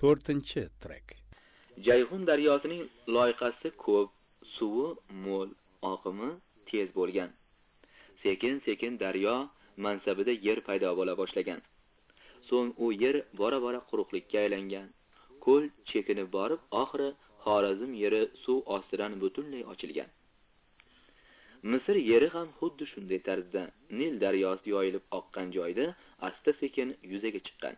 4-trek. Jayhun daryosining loyqasi ko'p, suvi mo'l, oqimi tez bo'lgan. Sekin-sekin daryo mansabida yer paydo bo'la boshlagan. So'ng u yer bora-bora quruqlikka aylangan. Ko'l chekinib borib, oxiri Xorazm yeri suv ostidan butunlay ochilgan. Misr yeri ham xuddi shunday tarzda Nil daryosi yoyilib oqqan joyda asta-sekin yuzaga chiqqan.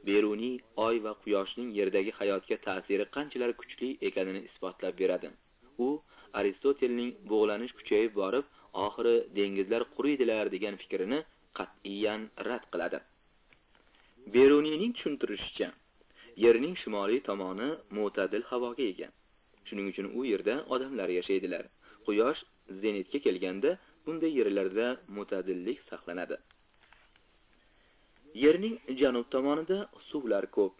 Beruniy oy va quyoshning yerdagi hayotga ta'siri qanchalar kuchli ekanini isbotlab beradi. U Aristotelning bo'g'lanish kuchayib borib, oxiri dengizlar quriydilar degan fikrini qat'iyan rad qiladi. Beruniyning tushuntirishicha, yerning shimoliy tomoni mo'tadil havoga ega. Shuning uchun u yerda odamlar yashaydilar. Quyosh zenitga kelganda bunday yerlarda mo'tadillik saqlanadi. Yerning janub tomonida suvlar ko'p.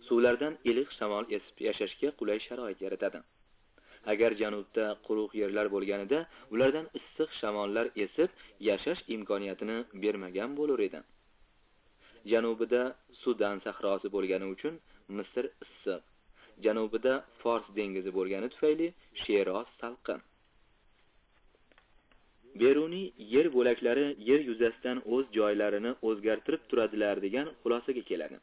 Suvlardan iliq shamol esib yashashga qulay sharoit yaratadi. Agar janubda quruq yerlar bo'lganida, ulardan issiq shamollar esib yashash imkoniyatini bermagan bo'lar edi. Janubida Sudan sahrosi bo'lgani uchun Misr issiq, janubida Fors dengizi bo'lgani tufayli Sheroz salqin. Beruniy yer bo'laklari yer yuzasidan o'z joylarini o'zgartirib turadilar degan xulosaga keladi.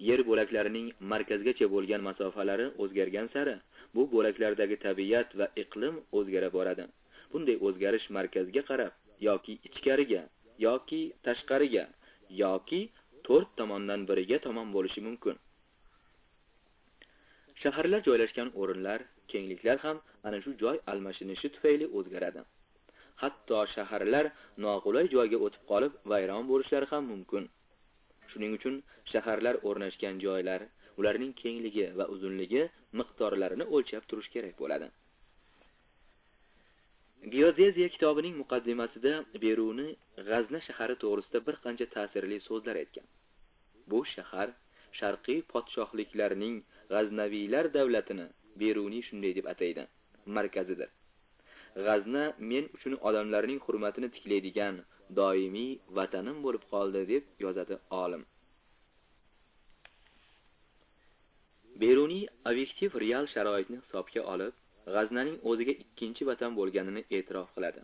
Yer bo'laklarining markazgacha bo'lgan masofalari o'zgargan sari bu bo'laklardagi tabiat va iqlim o'zgara boradi. Bunday o'zgarish markazga qarab yoki ichkariga, yoki tashqariga, yoki to'rt tomondan biriga tomon bo'lishi mumkin. Shaharlar joylashgan o'rinlar, kengliklar ham ana shu joy almashinishi tufayli o'zgaradi. Hatto shaharlar noqulay joyga o'tib qolib vayron bo'lishlari ham mumkin. Shuning uchun shaharlar o'rnashgan joylar, ularning kengligi va uzunligi miqdorlarini o'lchab turish kerak bo'ladi. Geodeziya kitobining muqaddimasida Beruniy G'azna shahari to'g'risida bir qancha ta'sirli so'zlar aytgan. Bu shahar sharqiy podshohliklarning G'aznaviylar davlatini Beruniy shunday deb ataydi, markazidir. G'azna men uchun odamlarning hurmatini tiklaydigan doimiy vatanim bo'lib qoldi deb yozadi olim. Beruniy obyektiv real sharoitni hisobga olib, G'aznaning o'ziga ikkinchi vatan bo'lganini e'tirof qiladi.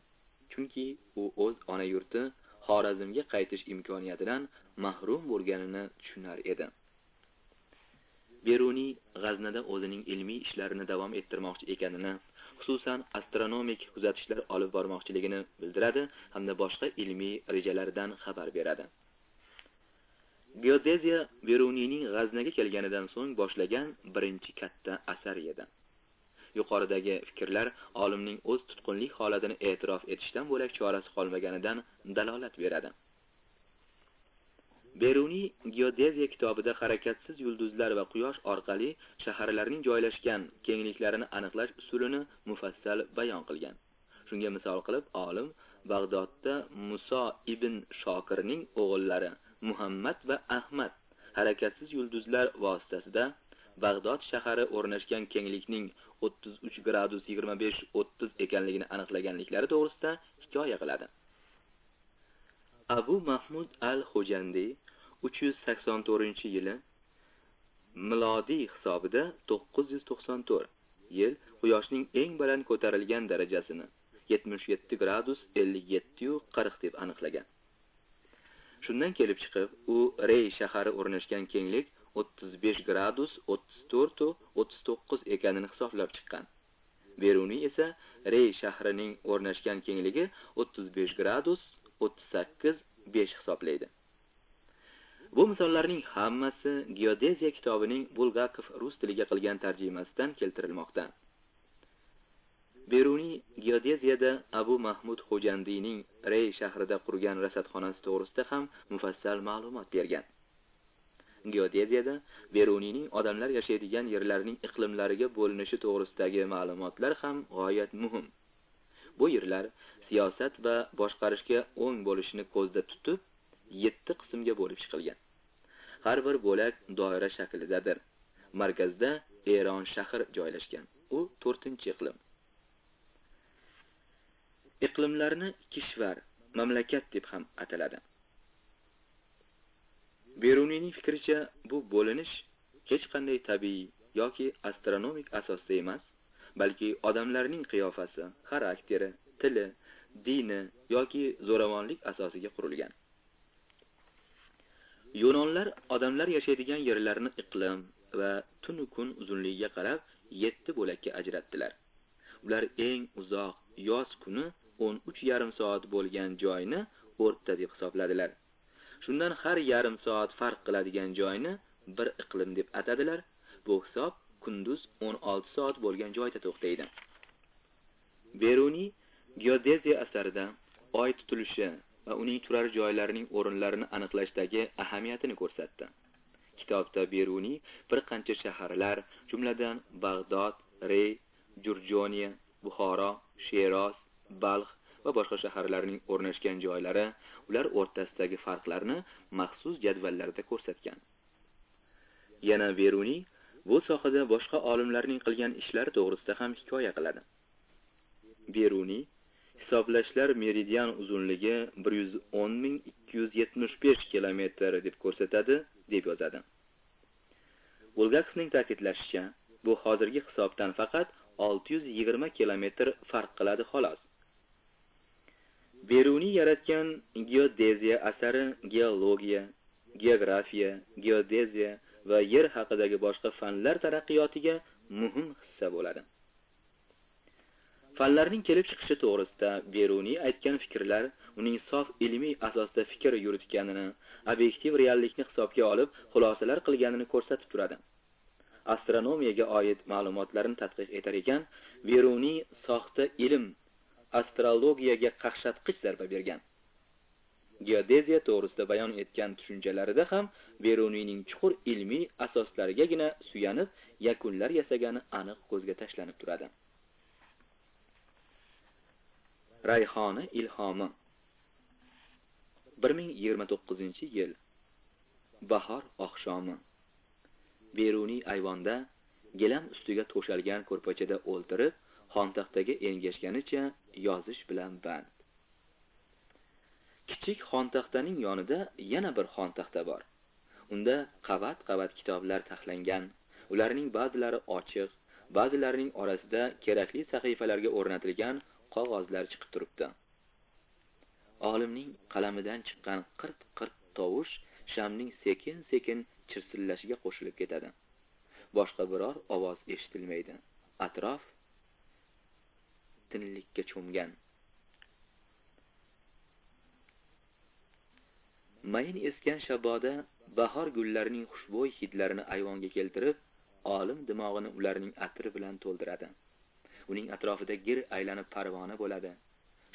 Chunki u o'z ona yurti Xorazmga qaytish imkoniyatidan mahrum bo'lganini tushunar edi. Beruniy G'aznada o'zining ilmiy ishlarini davom ettirmoqchi ekanini, xususan astronomik kuzatishlar olib bormoqchiligini bildiradi hamda boshqa ilmiy rejalaridan xabar beradi. Geodeziya Beruniyning G'aznaga kelganidan so'ng boshlagan birinchi katta asar edi. Yuqoridagi fikrlar olimning o'z tutqunlik holatini e'tirof etishdan bo'lak chorasi qolmaganidan dalolat beradi. Beruniy Geodeziya kitobida harakatsiz yulduzlar va quyosh orqali shaharlarning joylashgan kengliklarini aniqlash usulini mufassal bayon qilgan. Shunga misol qilib olim Bag'dodda Muso ibn Shokirning o'g'illari Muhammad va Ahmad harakatsiz yulduzlar vositasida Bag'dod shahari o'rnashgan kenglikning 33 gradus 25-30 ekanligini aniqlaganliklari to'g'risida hikoya qiladi. Abu Mahmud al-Xo'jandiy 384-yili milodiy hisobida 994 yil quyoshning eng baland ko'tarilgan darajasini 77 gradus 57.40 deb aniqlagan. Shundan kelib chiqib, u Rey shahari o'rnashgan kenglik 35 gradus 34.39 ekanini hisoblab chiqqan. Beruniy esa Rey shahrining o'rnashgan kengligi 35 gradus 38.5 hisoblaydi. Bu misollarning hammasi Geodeziya kitobining Bulgakov rus tiliga qilgan tarjimasidan keltirilmoqda. Beruniy Geodeziyada Abu Mahmud Xo'jandiyning Rey shahrida qurgan rasadxonasi to'g'risida ham mufassal ma'lumot bergan. Geodeziyada Beruniyning odamlar yashaydigan yerlarning iqlimlariga bo'linishi to'g'risidagi ma'lumotlar ham g'oyat muhim. Bu yerlar siyosat va boshqarishga o'ng bo'lishini ko'zda tutib, 7 qismga bo'lib chiqilgan. Har bir bo'lak doira shaklidadir. Markazda Eron shahri joylashgan. U 4-iqlim. Iqlimlarni kishvar, mamlakat deb ham ataladi. Beruniyning fikricha, bu bo'linish hech qanday tabiiy yoki astronomik asosda emas, balki odamlarning qiyofasi, xarakteri, tili, dini yoki zo'ravonlik asosiga qurilgan. Yunonlar odamlar yashaydigan yerlarni iqlim va tunu kun uzunligiga qarab 7 bo'lakka ajratdilar. Ular eng uzoq yoz kuni 13,5 soat bo'lgan joyni o'rta deb hisobladilar. Shundan har yarim soat farq qiladigan joyni bir iqlim deb atadilar. Bu hisob kunduz 16 soat bo'lgan joyda to'xtaydi. Beruniy geodeziya asarida oy tutilishi va uning turar joylarining o'rinlarini aniqlashdagi ahamiyatini ko'rsatdi. Kitobda Beruniy bir qancha shaharlar, jumladan Bag'dod, Rey, Jurjoniya, Buxoro, Sheroz, Balx va boshqa shaharlarning o'rnashgan joylari, ular o'rtasidagi farqlarni maxsus jadvallarda ko'rsatgan. Yana Beruniy bu sohada boshqa olimlarning qilgan ishlari to'g'risida ham hikoya qiladi. Beruniy hisoblashlar meridian uzunligi 110 275 kilometr deb ko'rsatadi, deb yozadi. Bulgakovning ta'kidlashicha, bu hozirgi hisobdan faqat 620 kilometr farq qiladi xolos. Beruniy yaratgan geodeziya asari geologiya, geografiya, geodeziya va yer haqidagi boshqa fanlar taraqqiyotiga muhim hissa bo'ladi. Fanlarning kelib chiqishi to'g'risida Beruniy aytgan fikrlar uning sof ilmiy asosda fikr yuritganini, obyektiv reallikni hisobga olib xulosalar qilganini ko'rsatib turadi. Astronomiyaga oid ma'lumotlarni tadqiq etar ekan, Beruniy soxta ilm astrologiyaga qaqshatqich zarba bergan. Geodeziya to'g'risida bayon etgan tushunchalarida ham Beruniyning chuqur ilmiy asoslarigagina suyanib yakunlar yasagani aniq ko'zga tashlanib turadi. Rayhona ilhomi. 1029-yil. Bahor oqshomi. Beruniy ayvonda gilam ustiga to'shalgan ko'rpachada o'ltirib, xontaxtaga engashganicha yozish bilan band. Kichik xontaxtaning yonida yana bir xontaxta bor. Unda qavat-qavat kitoblar taxlangan. Ularning ba'zilari ochiq, ba'zilarining orasida kerakli sahifalarga o'rnatilgan qog'ozlar chiqib turibdi. Olimning qalamidan chiqqan qirt-qirt tovush shamning sekin-sekin chirsillashiga qo'shilib ketadi. Boshqa biror ovoz eshitilmaydi. Atrof tinlikka cho'mgan. Mayin esgan shaboda bahor gullarining xushbo'y hidlarini ayvonga keltirib, olim dimog'ini ularning atri bilan to'ldiradi. Uning atrofida gir aylanib parvona bo'ladi.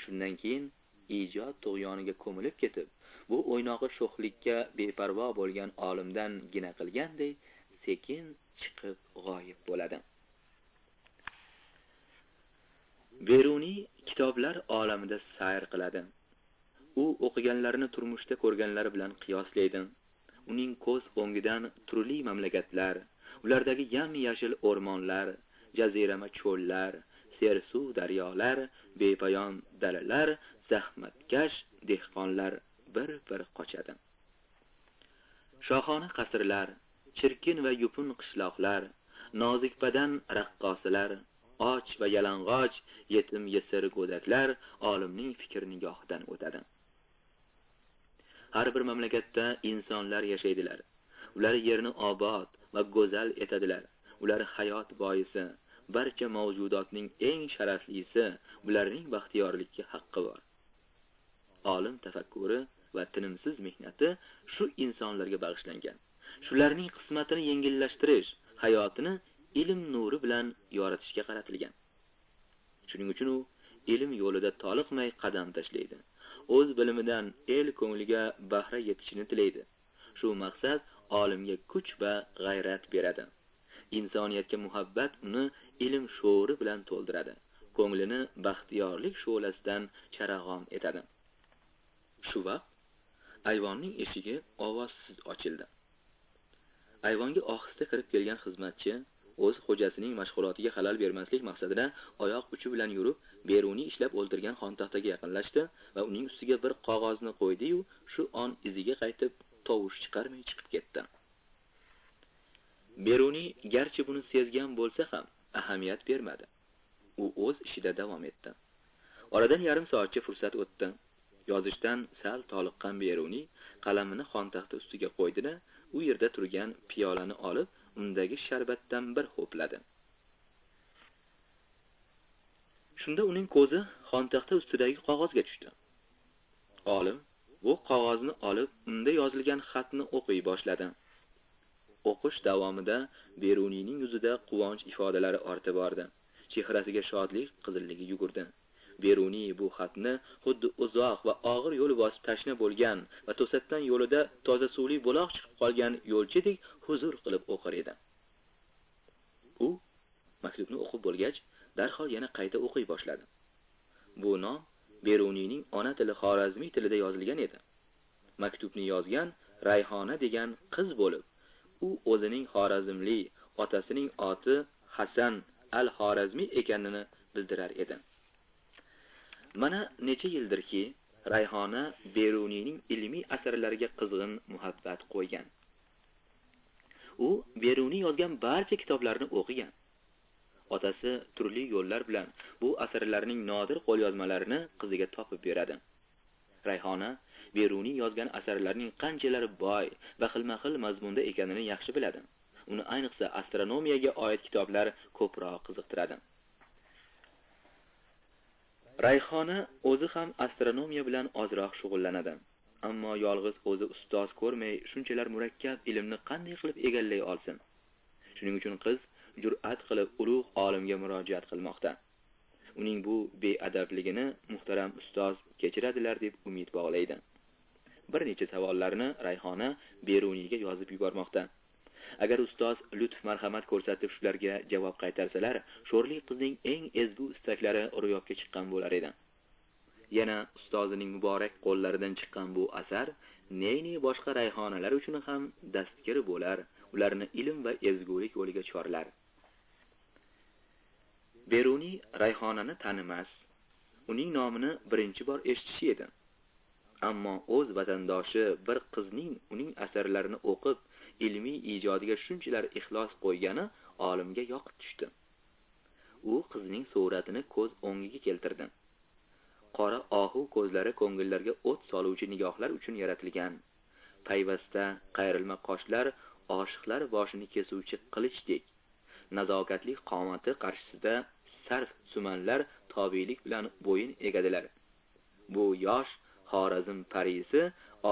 Shundan keyin ijod tug'yoniga ko'milib ketib, bu o'ynoqi sho'xlikka beparvo bo'lgan olimdan gina qilganday sekin chiqib g'oyib bo'ladi. Beruniy kitoblar olamida sayr qiladi. U o'qiganlarini turmushda ko'rganlari bilan qiyoslaydi. Uning ko'z o'ngidan turli mamlakatlar, ulardagi yam-yashil o'rmonlar, jazirama cho'llar, sersuv daryolar, bepoyon dalalar, zahmatkash dehqonlar bir-bir qochadi. Shohona qasrlar, chirkin va yupun qishloqlar, nozik badan raqqosalar, och va yalang'och yetim yesir go'daklar olimning fikr nigohidan o'tadi. Har bir mamlakatda insonlar yashaydilar. Ular yerni obod va go'zal etadilar. Ular hayot boisi, barcha mavjudotning eng sharaflisi, ularning baxtiyorlikka haqqi bor. Olim tafakkuri va tinimsiz mehnati shu insonlarga bag'ishlangan. Shularning qismatini yengillashtirish, hayotini ilm nuri bilan yoritishga qaratilgan. Shuning uchun u ilm yo'lida toliqmay qadam tashlaydi. O'z bilimidan el ko'ngliga bahra yetishini tilaydi. Shu maqsad olimga kuch va g'ayrat beradi. Insoniyatga muhabbat uni ilm shuuri bilan to'ldiradi. Ko'nglini baxtiyorlik shu'lasidan charag'on etadi. Shu vaqt ayvonning eshigi ovozsiz ochildi. Ayvonga ohista kirib kelgan xizmatchi o'z xo'jasining mashg'ulotiga xalal bermaslik maqsadida oyoq uchi bilan yurib, Beruniy ishlab o'ltirgan xontaxtaga yaqinlashdi va uning ustiga bir qog'ozni qo'ydi-yu, shu on iziga qaytib tovush chiqarmay chiqib ketdi. Beruniy garchi buni sezgan bo'lsa ham ahamiyat bermadi. U o'z ishida davom etdi. Oradan yarim soatcha fursat o'tdi. Yozishdan sal toliqqan Beruniy qalamini xontaxta ustiga qo'ydi-da, u yerda turgan piyolani olib, undagi sharbatdan bir ho'pladi. Shunda uning ko'zi xontaxta ustidagi qog'ozga tushdi. Olim bu qog'ozni olib, unda yozilgan xatni o'qiy boshladi. O'qish davomida Beruniyning yuzida quvonch ifodalari ortib bordi. Chehrasiga shodlik qizilligi yugurdi. Beruniy bu xatni xuddi uzoq va og'ir yo'l bosib tashna bo'lgan va to'satdan yo'lida toza suvli buloq chiqib qolgan yo'lchidek huzur qilib o'qir edi. U maktubni o'qib bo'lgach, darhol yana qayta o'qiy boshladi. Bu nom Beruniyning ona tili Xorazmiy tilida yozilgan edi. Maktubni yozgan Rayhona degan qiz bo'lib, u o'zining Xorazmli, otasining oti Hasan al-Xorazmiy ekanini bildirar edi. Mana necha yildirki Rayhona Beruniyning ilmiy asarlariga qizg'in muhabbat qo'ygan. U Beruniy yozgan barcha kitoblarni o'qigan. Otasi turli yo'llar bilan bu asarlarning nodir qo'lyozmalarini qiziga topib beradi. Rayhona Beruniy yozgan asarlarning qanchalar boy va xilma-xil mazmunda ekanini yaxshi biladi. Uni ayniqsa astronomiyaga oid kitoblar ko'proq qiziqtiradi. Rayhona o'zi ham astronomiya bilan ozroq shug'ullanadi. Ammo yolg'iz o'zi ustoz ko'rmay shunchalar murakkab ilmni qanday qilib egallay olsin? Shuning uchun qiz jur'at qilib ulug' olimga murojaat qilmoqda. Uning bu beadabligini muhtaram ustoz kechiradilar deb umid bog'laydi. Bir necha savollarni Rayhona Beruniyga yozib yubormoqda. Agar ustoz lutf marhamat ko'rsatib shularga javob qaytarsalar, sho'rlik qizning eng ezgu istaklari ro'yobga chiqqan bo'lar edi. Yana ustozining muborak qo'llaridan chiqqan bu asar neyni boshqa rayhonalar uchun ham dastgir bo'lar, ularni ilm va ezgulik yo'liga chorlar. Beruniy Rayhonani tanimas, uning nomini birinchi bor eshitishi edi. Ammo o'z vatandoshi bir qizning uning asarlarini o'qib, ilmiy ijodiga shunchalar ixlos qo'ygani olimga yoqib tushdi. U qizning suratini ko'z o'ngiga keltirdi. Qora ohu ko'zlari ko'ngillarga o't soluvchi nigohlar uchun yaratilgan. Payvasta qayrilma qoshlar oshiqlar boshini kesuvchi qilichdek. Nazokatli qomati qarshisida sarf sumanlar tobilik bilan bo'yin egadilar. Bu yosh Xorazm parisi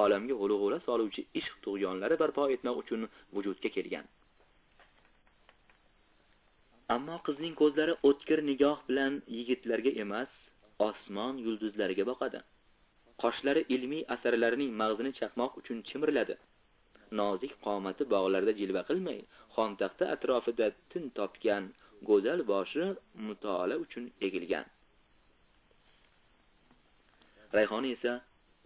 olamga g'ulg'ula soluvchi ishq tug'yonlari barpo etmoq uchun vujudga kelgan. Ammo qizning ko'zlari o'tkir nigoh bilan yigitlarga emas, osmon yulduzlariga boqadi. Qoshlari ilmiy asarlarining mag'zini chaqmoq uchun chimiriladi. Nozik qomati bog'larda jilva qilmay, xontaxta atrofida tin topgan go'zal boshi mutolaa uchun egilgan. Rayhona esa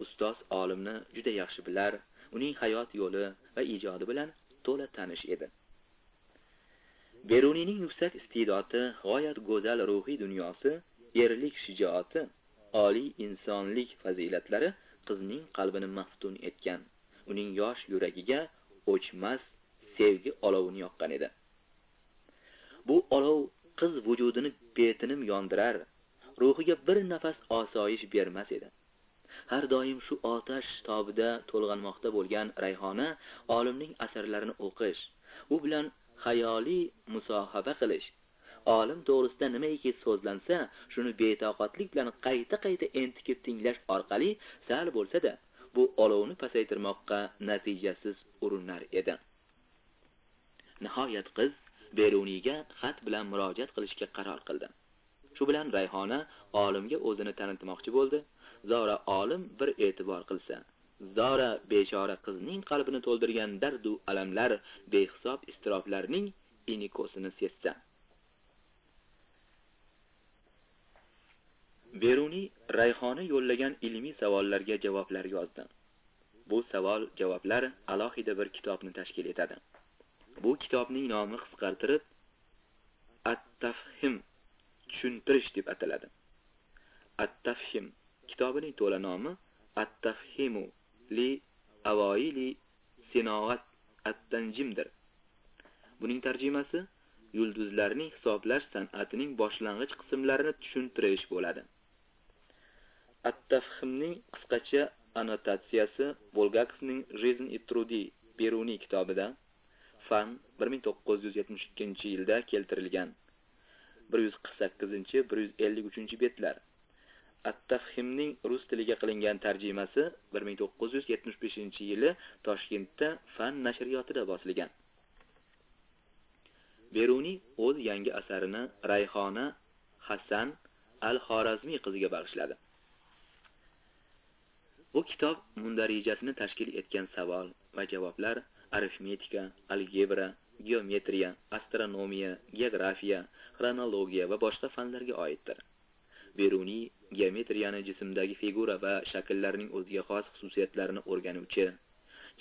ustoz olimni juda yaxshi bilar, uning hayot yo'li va ijodi bilan to'la tanish edi. Beruniyning yuksak iste'dodi, g'oyat go'zal ruhiy dunyosi, erlik shijoati, oliy insonlik fazilatlari qizning qalbini maftun etgan, uning yosh yuragiga o'chmas sevgi olovini yoqqan edi. Bu olov qiz vujudini betinim yondirar, ruhiga bir nafas osoyish bermas edi. Har doim shu otash tobida to'lg'anmoqda bo'lgan Rayhona olimning asarlarini o'qish, u bilan xayoliy musohaba qilish, olim to'g'risida nimaiki so'zlansa, shuni betoqatlik bilan qayta-qayta entikib tinglash orqali sal bo'lsa-da bu olovni pasaytirmoqqa natijasiz urinar edi. Nihoyat qiz Beruniyga xat bilan murojaat qilishga qaror qildi. Shu bilan Rayhona olimga o'zini tanitmoqchi bo'ldi. Zora olim bir e'tibor qilsa, zora bechora qizning qalbini to'ldirgan dardu alamlar, behisob istiroblarning inikosini sezsa. Beruniy Rayhona yo'llagan ilmiy savollarga javoblar yozdi. Bu savol javoblar alohida bir kitobni tashkil etadi. Bu kitobning nomi qisqartirib At-Tafhim, tushuntirish deb ataladi. At-Tafhim kitobining to'la nomi At-Tafhimu li awaili Sinoat at-Tanjimdir. Buning tarjimasi yulduzlarning hisoblash san'atining boshlang'ich qismlarini tushuntirish bo'ladi. At-Tafhimning qisqacha annotatsiyasi Bulgakovning Жизнь и труды Beruniy kitobida Fan 1972-yilda keltirilgan. 148-153 betlar. At-Tafhimning rus tiliga qilingan tarjimasi 1975-yili Toshkentda Fan nashriyotida bosilgan. Beruniy o'z yangi asarini Rayhona Hasan al-Xorazmiy qiziga bag'ishladi. Bu kitob mundarijasini tashkil etgan savol va javoblar arifmetika, algebra, geometriya, astronomiya, geografiya, xronologiya va boshqa fanlarga oiddir. Beruniy geometriyani jismdagi figura va shakllarning o'ziga xos xususiyatlarini o'rganuvchi,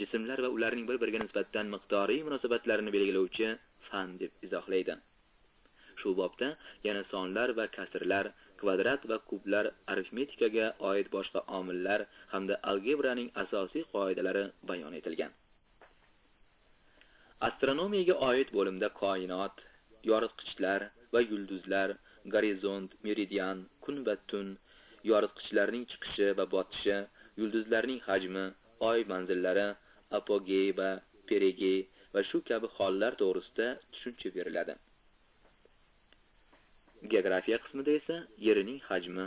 jismlar va ularning bir-biriga nisbatan miqdoriy munosabatlarini belgilovchi fan deb izohlaydi. Shu bobda yana sonlar va kasrlar, kvadrat va kublar, arifmetikaga oid boshqa omillar hamda algebraning asosiy qoidalari bayon etilgan. Astronomiyaga oid bo'limda koinot, yoritqichlar va yulduzlar, gorizont, meridian, kun va tun, yoritqichlarning chiqishi va botishi, yulduzlarning hajmi, oy manzillari, apogey va perigey va shu kabi hollar to'g'risida tushuncha beriladi. Geografiya qismida esa yerining hajmi,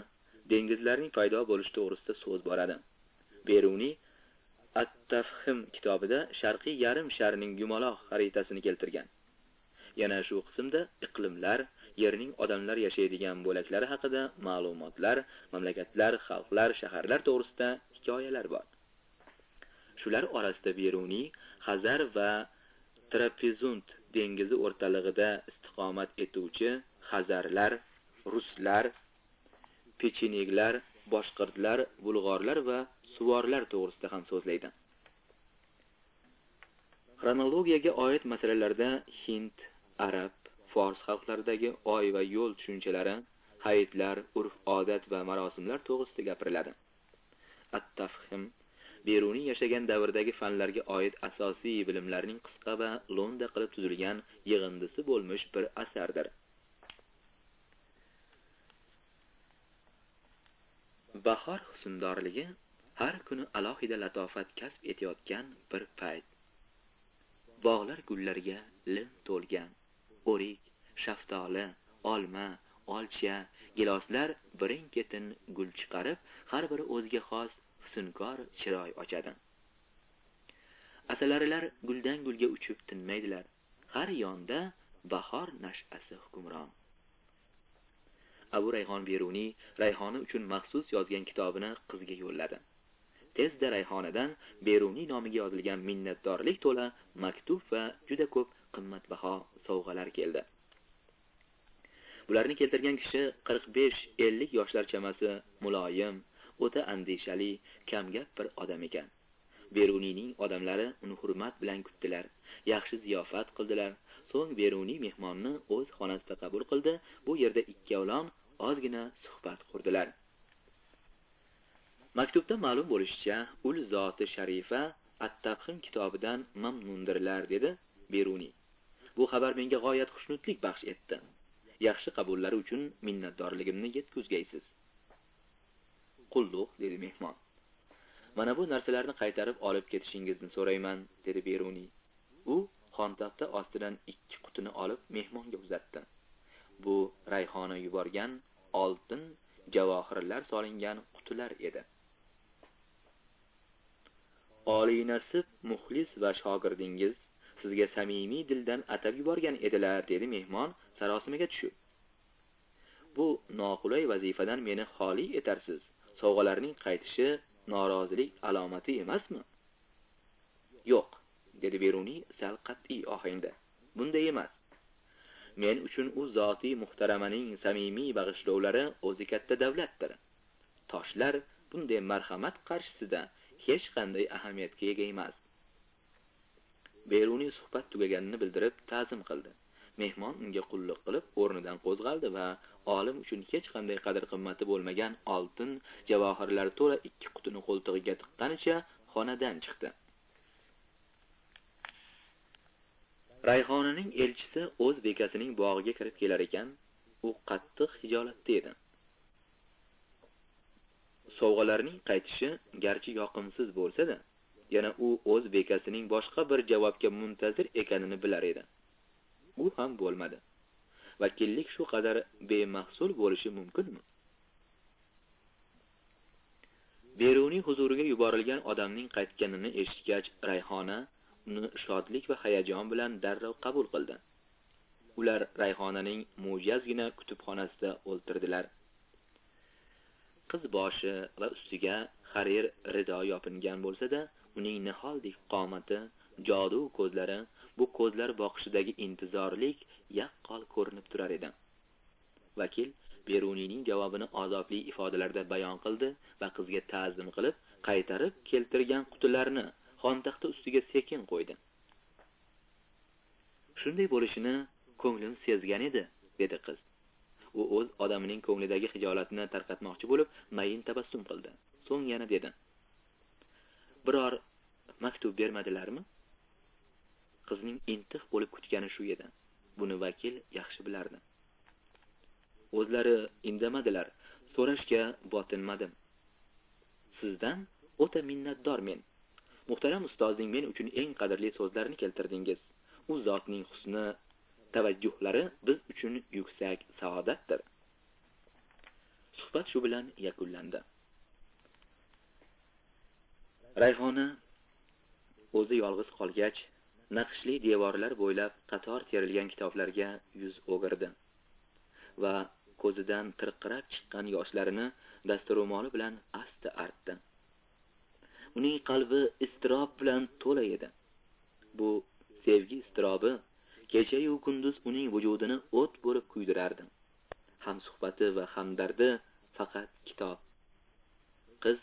dengizlarning paydo bo'lishi to'g'risida so'z boradi. Beruniy At-Tafhim kitobida sharqiy yarim sharning yumaloq xaritasini keltirgan. Yana shu qismda iqlimlar, yerning odamlar yashaydigan bo'laklari haqida ma'lumotlar, mamlakatlar, xalqlar, shaharlar to'g'risida hikoyalar bor. Shular orasida Beruniy Xazar va Trapezunt dengizi o'rtalig'ida istiqomat etuvchi Xazarlar, ruslar, pecheneglar, boshqirdlar, bulg'orlar va suvorlar to'g'risida ham so'zlaydi. Xronologiyaga oid masalalarda hind, arab, fors xalqlaridagi oy va yo'l tushunchalari, hayitlar, urf-odat va marosimlar to'g'risida gapiriladi. At-Tafhim Beruniy yashagan davrdagi fanlarga oid asosiy bilimlarning qisqa va lo'nda qilib tuzilgan yig'indisi bo'lmish bir asardir. Bahor husndorligi har kuni alohida latofat kasb etayotgan bir payt. Bog'lar gullarga lim to'lgan. O'rik, shaftoli, olma, olcha, giloslar birin-ketin gul chiqarib, har biri o'ziga xos husunkor chiroy ochadi. Asalarilar guldan gulga uchib tinmaydilar. Har yonda bahor nash'asi hukmron. Abu Rayhon Beruniy Rayhona uchun maxsus yozgan kitobini qizga yo'lladi. Tezda Rayhonadan Beruniy nomiga yozilgan minnatdorlik to'la maktub va juda ko'p qimmatbaho sovg'alar keldi. Bularni keltirgan kishi 45-50 yoshlar chamasi, muloyim, o'ta andishali, kamgap bir odam ekan. Beruniyning odamlari uni hurmat bilan kutdilar, yaxshi ziyofat qildilar. So'ng Beruniy mehmonni o'z xonasida qabul qildi. Bu yerda ikkovlon ozgina suhbat qurdilar. Maktubda ma'lum bo'lishicha, ul zoti sharifa At-Tafhim kitobidan mamnundirlar, dedi Beruniy. Bu xabar menga g'oyat xushnudlik baxsh etdi. Yaxshi qabullari uchun minnatdorligimni yetkazgaysiz. Qulluq, dedi mehmon. Mana bu narsalarni qaytarib olib ketishingizni so'rayman, dedi Beruniy. U xontaxta ostidan 2 qutini olib mehmonga uzatdi. Bu Rayhona yuborgan oltin javohirlar solingan qutilar edi. Oliy nasib muxlis va shogirdingiz sizga samimiy dildan atab yuborgan edilar, dedi mehmon sarosimaga tushib. Bu noqulay vazifadan meni xoli etarsiz. Sovg'alarning qaytishi norozilik alomati emasmi? Yo'q, dedi Beruniy sal qat'iy ohangda. Bunday emas. Men uchun u zotiy muhtaramaning samimiy bag'ishlovlari o'zi katta davlatdir. Toshlar bunday marhamat qarshisida hech qanday ahamiyatga ega emas. Beruniy suhbat tugaganini bildirib ta'zim qildi. Mehmon unga qulluq qilib o'rnidan qo'zg'aldi va olim uchun hech qanday qadr-qimmati bo'lmagan oltin javohirlar to'la 2 qutini qo'ltig'iga tiqqanicha xonadan chiqdi. Rayhonaning elchisi o'z bekasining bog'iga kirib kelar ekan, u qattiq hijolatda edi. Sovg'alarning qaytishi garchi yoqimsiz bo'lsa-da, yana u o'z bekasining boshqa bir javobga muntazir ekanini bilar edi. U ham bo'lmadi. Vakillik shu qadar bemahsul bo'lishi mumkinmi? Beruniy huzuriga yuborilgan odamning qaytganini eshitgach, Rayhona uni shodlik va hayajon bilan darrov qabul qildi. Ular Rayhonaning mo'jazgina kutubxonasida o'ltirdilar. Qiz boshi va ustiga harir rido yopingan bo'lsa-da, uning niholdek qomati, jodu ko'zlari, bu ko'zlar boqishidagi intizorlik yaqqol ko'rinib turar edi. Vakil Beruniyning javobini odobli ifodalarda bayon qildi va qizga ta'zim qilib, qaytarib keltirgan qutilarni xontaxta ustiga sekin qo'ydi. Shunday bo'lishini ko'nglim sezgan edi, dedi qiz. U o'z odamining ko'nglidagi hijolatni tarqatmoqchi bo'lib, mayin tabassum qildi. So'ng yana dedi: "Biror maktub bermadilarmi?" Qizning intiq bo'lib kutgani shu edi. Buni vakil yaxshi bilardi. O'zlari indamadilar, so'rashga botinmadim. Sizdan o'ta minnatdormen. Muhtaram ustozning men uchun eng qadrli so'zlarini keltirdingiz. U zotning husni tavajjuhlari biz uchun yuksak saodatdir. Suhbat shu bilan yakunlandi. Rayhona o'zi yolg'iz qolgach, naqshli devorlar bo'ylab qator terilgan kitoblarga yuz o'girdi va ko'zidan tirqirab chiqqan yoshlarini dasturumoli bilan asta artdi. Uning qalbi iztirob bilan to'la edi. Bu sevgi iztirobi kecha-yu kunduz uning vujudini o't bo'lib kuydirardi. Ham suhbati va hamdardi faqat kitob. Qiz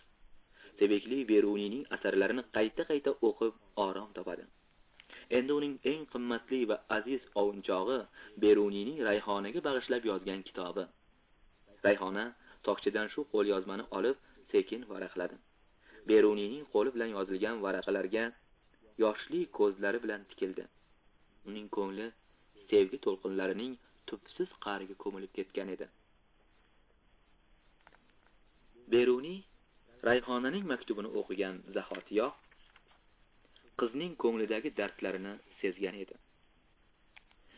Sebekli Beruniyning asarlarini qayta-qayta o'qib orom topadi. Endi uning eng qimmatli va aziz ovunchog'i Beruniyning Rayhonaga bag'ishlab yozgan kitobi. Rayhona tokchadan shu qo'lyozmani olib sekin varaqladi. Beruniyning qo'li bilan yozilgan varaqalarga yoshli ko'zlari bilan tikildi. Uning ko'ngli sevgi to'lqinlarining tubsiz qa'riga ko'milib ketgan edi. Beruniy Rayhonaning maktubini o'qigan zahotiyoq qizning ko'nglidagi dardlarini sezgan edi.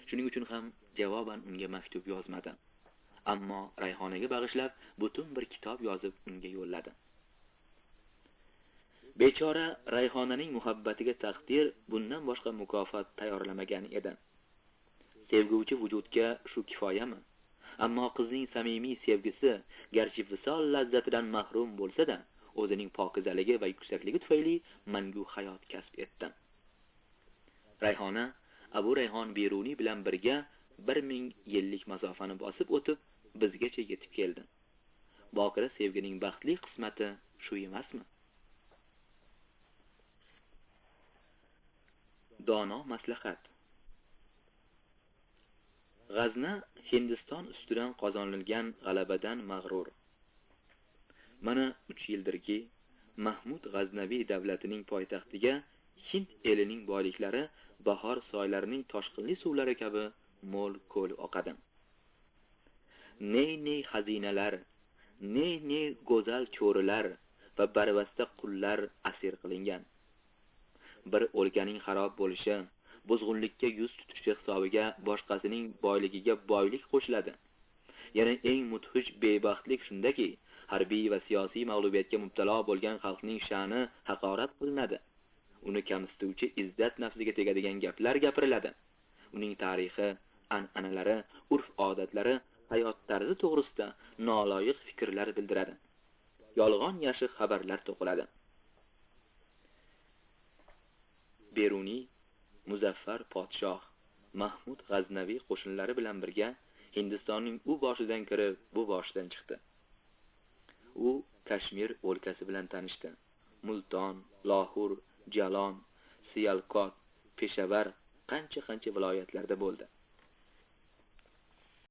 Shuning uchun ham javoban unga maktub yozmadi. Ammo Rayhonaga bag'ishlab butun bir kitob yozib unga yo'lladi. Bechora Rayhonaning muhabbatiga taqdir bundan boshqa mukofot tayyorlamagan edi. Sevguvchi vujudga shu kifoyami? Ammo qizning samimiy sevgisi garchi visol lazzatidan mahrum bo'lsa-da, o'zining pokizaligi va yuksakligi tufayli mangu hayot kasb etdi. Rayhona Abu Rayhon Beruniy bilan birga 1000 yillik masofani bosib o'tib, bizgacha yetib keldi. Bokira sevgining baxtli qismati shu emasmi? Dono maslahat. G'azna Hindiston ustidan qozonilgan g'alabadan mag'rur. Mana 3 yildirki, Mahmud G'aznaviy davlatining poytaxtiga Hind elining boyliklari bahor soylarining toshqinli suvlari kabi mo'l ko'l oqadi. Ne-ne xazinalar, ne-ne go'zal cho'rilar va barvasta qullar asir qilingan. Bir o'lkaning xarob bo'lishi, buzg'unlikka yuz tutishi hisobiga boshqasining boyligiga boylik qo'shiladi. Yana eng mudhish bebaxtlik shundaki, harbiy va siyosiy mag'lubiyatga mubtalo bo'lgan xalqning sha'ni haqorat qilinadi. Uni kamsituvchi izzat nafsiga tegadigan gaplar gapiriladi. Uning tarixi, an'analari, urf-odatlari, hayot tarzi to'g'risida noloyiq fikrlar bildiradi. Yolg'on yashiq xabarlar to'qiladi. Beruniy muzaffar podshoh Mahmud G'aznaviy qo'shinlari bilan birga Hindistonning u boshidan kirib, bu boshidan chiqdi. U Kashmir o'lkasi bilan tanishdi. Multon, Lahur, Jalon, Siyalkot, Peshavar qancha-qancha viloyatlarda bo'ldi.